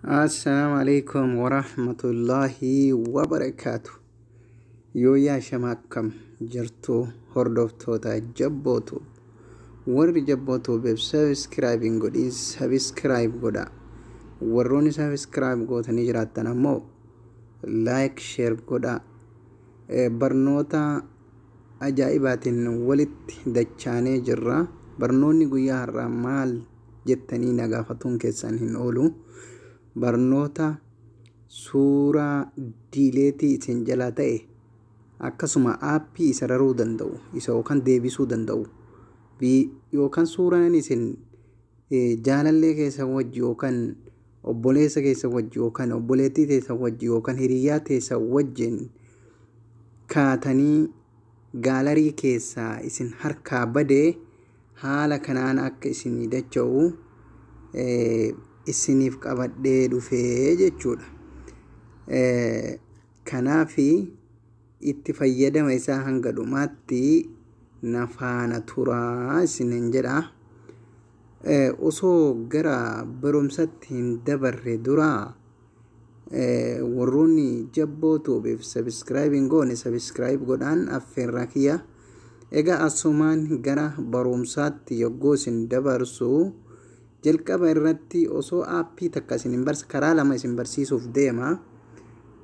Assalaamu alaikum warahmatullaahi wabarakaatu. Yoo yaashama akkam jirtu hordoftoota jabbootu, warri jabbootu beef sabiskiraayib hin godhin sabiskiraayib godha. Warroonni sabiskiraayib gootanii jiraattan ammoo laayik sheer godha. Barnoota ajaa'ibaatiin walitti dachaanee jirra. Barnoonni guyyaa har'aa maal jettanii na gaafatuun keessan hin oolu. Barnoota suuraa diileetii isin jalaa ta'e, akkasuma aappii isa raruu danda'u, isa yookaan deebisuu danda'u, yookaan suuraan isin jaalallee keessan wajji yookaan obboleessa keessan wajji yookaan obboleettii teessan wajji yookaan hiriyyaa teessan wajjin kaatanii gaalarii keessaa isin harkaa badee haala kanaan akka isinii dacha'u isiniif qabadhee dhufee jechuudha. Kanaafi itti fayyadama isaa hanga dhumaatti na faana turaa isiniin jedha. Osoo gara barumsatti hin dabarre dura, warroonni jabboo tuubiif sabiskiraayib hin goone sabiskiraayib godhaan affeerraa kiyya. Egaa asumaan gara barumsaatti yogguu isin dabarsu, jalqaba irratti osoo aappii takka isin hin barsi, karaa lama isin barsiisuuf deema.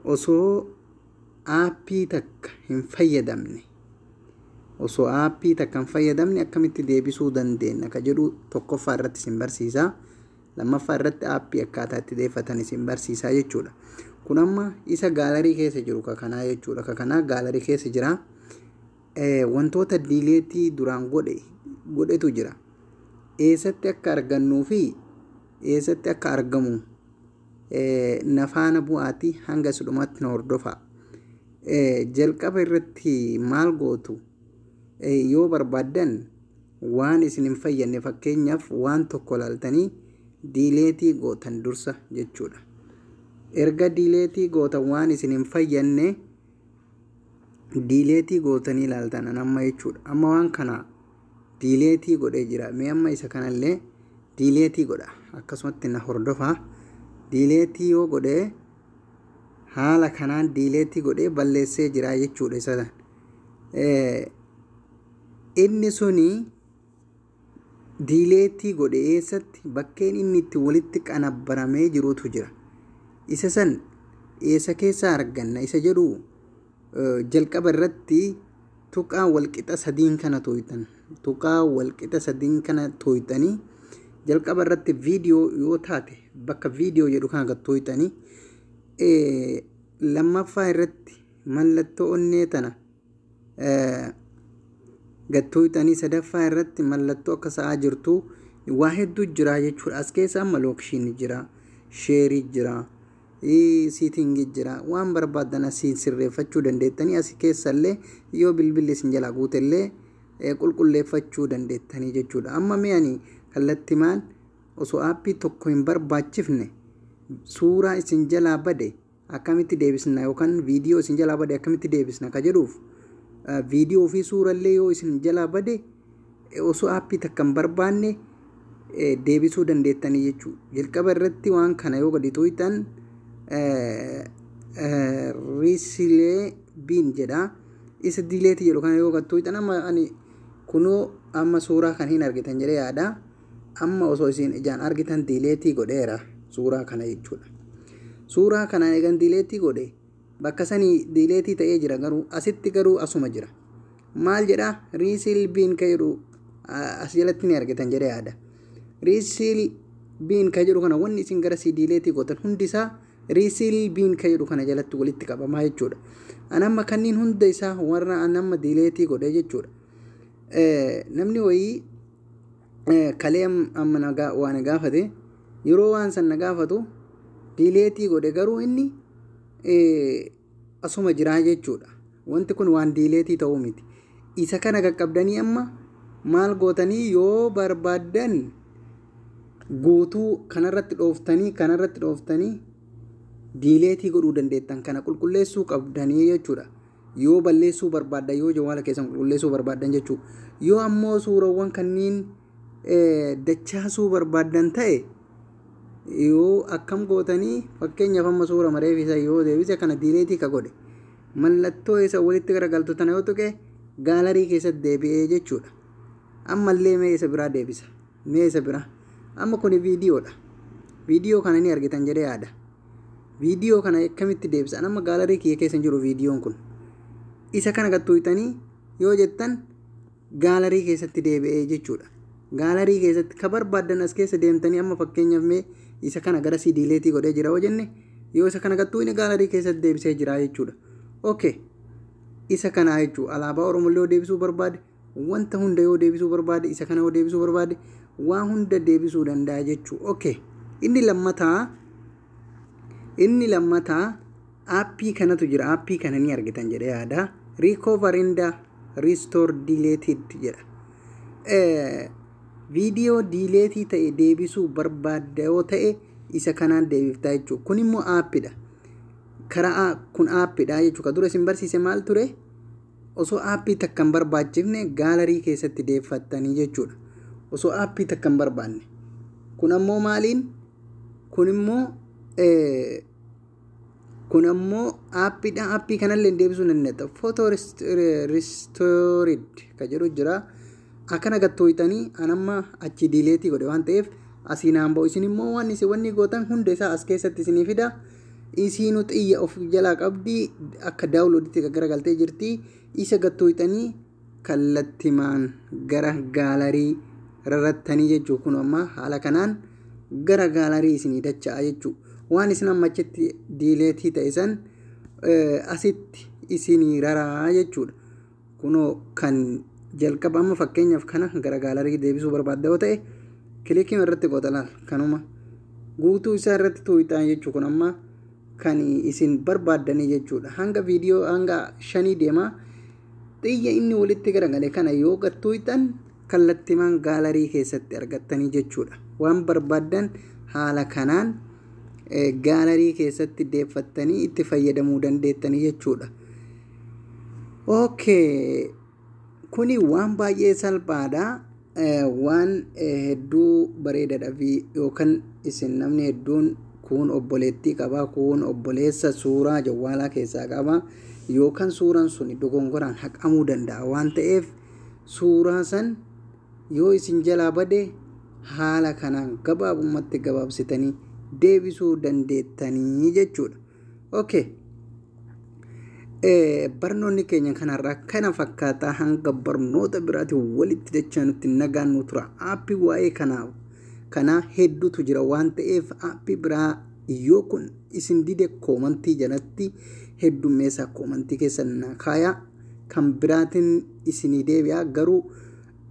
Osoo aappii takka hin fayyadamne, osoo aappii takka hin fayyadamne akkamitti deebisuu dandeenya ka jedhu tokkoffaa irratti isin barsiisa. Lammaffaa irratti aappii akkaataa itti deeffatan isin barsiisaa jechuudha. Kun amma isa gaalarii keessa jiru ka kanaa jechuudha. Ka kanaa gaalarii keessa jira. Wantoota diileetii duraan godhe godhetu jira. Eessatti akka argannuu fi eessatti akka argamu na faana bu'aatii hanga isa dhumaatti na hordofaa. Jalqaba irratti maal gootu? Yoo barbaaddan waan isin hin fayyadne, fakkeenyaaf waan tokko ilaaltanii diileetii gootan dursa jechuudha. Erga diileetii gootan, waan isin hin fayyadne diileetii gootanii ilaaltan amma jechuudha. Amma waan kana diileetii godhee jira. Mee amma isa kanallee diileetii godha. Akkasumatti na hordofaa. Diileetii yoo godhee, haala kanaan diileetii godhee balleessee jira jechuudha isa. Inni suni diileetii godhe eessatti bakkeen inni itti walitti qanabbaramee jirutu jira. Isa san eessa keessaa arganna isa jedhu, jalqaba irratti tuqaa walqixa sadiin kana tooytan. Tuqaa walqixa sadiin kana tooytanii, jalqaba irratti viidiyoo yoo taate bakka viidiyoo jedhu kana gad tooytanii, lammaffaa irratti mallattoo onnee tana gad tooytanii, sadaffaa irratti mallattoo akka sa'aa jirtu. Waa hedduu jira jechuudha. As keessa amma location jira, share jira, setting jira. Waan barbaaddan asiin sirreeffachuu dandeettanii, as keessallee yoo bilbilli isin jalaa guutellee qulqulleeffachuu dandeettanii jechuudha. Amma mi'ani kallattimaan osoo aappii tokko hin barbaachifne suuraa isin jalaa bade akkamitti deebisna yookaan viidiyoo isin jalaa bade akkamitti deebisna ka jedhuuf, viidiyoo fi suurallee yoo isin jalaa bade osoo aappii takka hin barbaanne deebisuu dandeettanii jechuudha. Jalqaba irratti waan kana yoo gadi tuqxan, recycle bin jedha. Isa delete jedhu kana yoo gadi tuqxan, amma ani kunoo amma suuraa kan hin argitan jedhee yaada. Amma osoo isin ijaan argitan delete godheera suuraa kana jechuudha. Suuraa kana eegan delete godhe, bakka sanii delete ta'ee jira, garuu asitti garuu asuma jira. Maal jedha? Recycle bin ka jedhu as jalatti ni argitan jedhee yaada. Recycle bin ka jedhu kana, wanni isin gara sii delete gootan hundi isaa recycle bin ka jedhu kana jalatti walitti qabamaa jechuudha. An amma kanneen hunda isaa warra an amma delete godhe jechuudha. Namni wayii kalee amma waa na gaafate. Yeroo waan san na gaafatu delete godhe, garuu inni asuma jiraa jechuudha. Wanti kun waan delete ta'uu miti. Isa kana qaqqabdanii amma maal gootanii? Yoo barbaaddan guutuu kanarratti dhooftanii delete godhuu dandeettan. Kana qulqulleessuu qabdanii jechuudha. Yoo balleessuu barbaaddan, yoo jawaala keessan qulqulleessuu barbaaddan jechuudha. Yoo ammoo suurawwan kanneen dachaasuu barbaaddan ta'e Yoo akkam gootanii, fakkeenyaaf amma suura mareef isa yoo deebise, kana delete ka godhe, mallattoo isa walitti garagaltu tana yoo tuqe, gallery keessatti deebi'ee jechuudha. Ammallee mee isa biraa deebisa. Mee isa biraa, amma kuni viidiyoodha. Viidiyoo kana ni argitan jedhee yaada. Viidiyoo kana akkamitti deebisan? Amma gallery kiyya keessa hin jiru viidiyoon kun. Isa kana gattuuytanii yoo jettan, gallery keessatti deebi'ee jechuudha. Gallery keessatti ka barbaaddan as keessa deemtanii, amma fakkeenyaaf mee isa kana gara si delete godhee jira yoo jenne, yoo isa kana gattuuyne, gallery keessatti deebisee jira jechuudha. Okay. Isa kanaa jechuudha. Alaabaa Oromoo yoo deebisuu barbaade, wanta hunda yoo deebisuu barbaade, isa kana yoo deebisuu barbaade, waa hunda deebisuu danda'a jechuudha. Okay. Inni lammataa app kanatu jira. App kana ni argitan jedhee yaada. Recover and Restore Deleted jedha. Viidiyoo delete ta'e deebisuu barbaadda yoo ta'e, isa kanaan deebiftaa jechuudha. Kun immoo aappidha. Karaa kun aappidha jechuudha. Ka dura isin barsiise maal ture? Osoo app takka hin barbaachifne gallery keessatti deeffattanii jechuudha. Osoo app takka hin barbaanne. Kun ammoo maaliin? Kun ammoo aappiidha. App kanallee deebisuu ni dandeetta. Photo Restored ka jedhu jira. Akkana gattooyitanii, an amma achi delete godhe waan ta'eef asii naan ba'u. Isin immoo waan isin wanni gootan hunda isaa as keessatti isinii fida. Isiinu xiyya of jalaa qabdi, akka downloaditti garagaltee jirti. Isa gattooyitanii kallattimaan gara gallery rarrattanii jechuu. Kun amma haala kanaan gara gallery isinii dacha'a jechuu. Waan isin amma achitti delete ta'e san asitti isinii raraa jechuudha. Kunoo kan jalqaba, amma fakkeenyaaf kana gara gallery deebisuu barbaadda yoo ta'e, click irratti goota. Laal, kanuma guutuu isaa irratti tuuxaa jechuu. Kun amma kan isin barbaaddanii jechuudha. Hanga viidiyoo hanga 5 deema. Xiyya inni walitti garagale kana yoo gattuuxan, kallattimaan gallery keessatti argattanii jechuudha. Waan barbaaddan haala kanaan gallery keessatti deeffattanii itti fayyadamuu dandeettanii jechuudha. Okay. Kuni waan baay'ee salphaadha. Waan hedduu bareedaadha fi yookaan isin namni hedduun kun obboleettii qaba, kun obboleessa suuraa jawwaalaa keessaa qaba, yookaan suuraan sun dogongoraan haqamuu danda'a waan ta'eef, suuraa san yoo isin jalaa bade, haala kanaan gabaabumatti gabaabsitanii deebisuu dandeettanii jechuudha. Okay. Barnoonni keenya kanarraa kana fakkaataa. Hanga barnoota biraatiin walitti dachaanutti nagaan nu tura. App waa'ee kanaaf kanaa hedduutu jira waan ta'eef, app biraa yoo kun isin dide, comment jalatti heddummeessaa, comment keessan na kaayaa, kan biraatiin isinii deebi'a. Garuu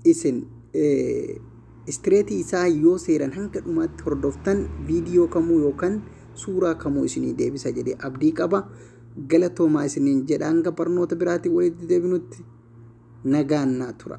isin step isaa yoo seeran hanga dhumaatti hordoftan, viidiyoo kamuu yookaan suuraa kamuu isinii deebisa jedhee abdii qaba. Galatoomaa isiniin jedha. Hanga barnoota biraatiin walitti deebinutti nagaan naa tura.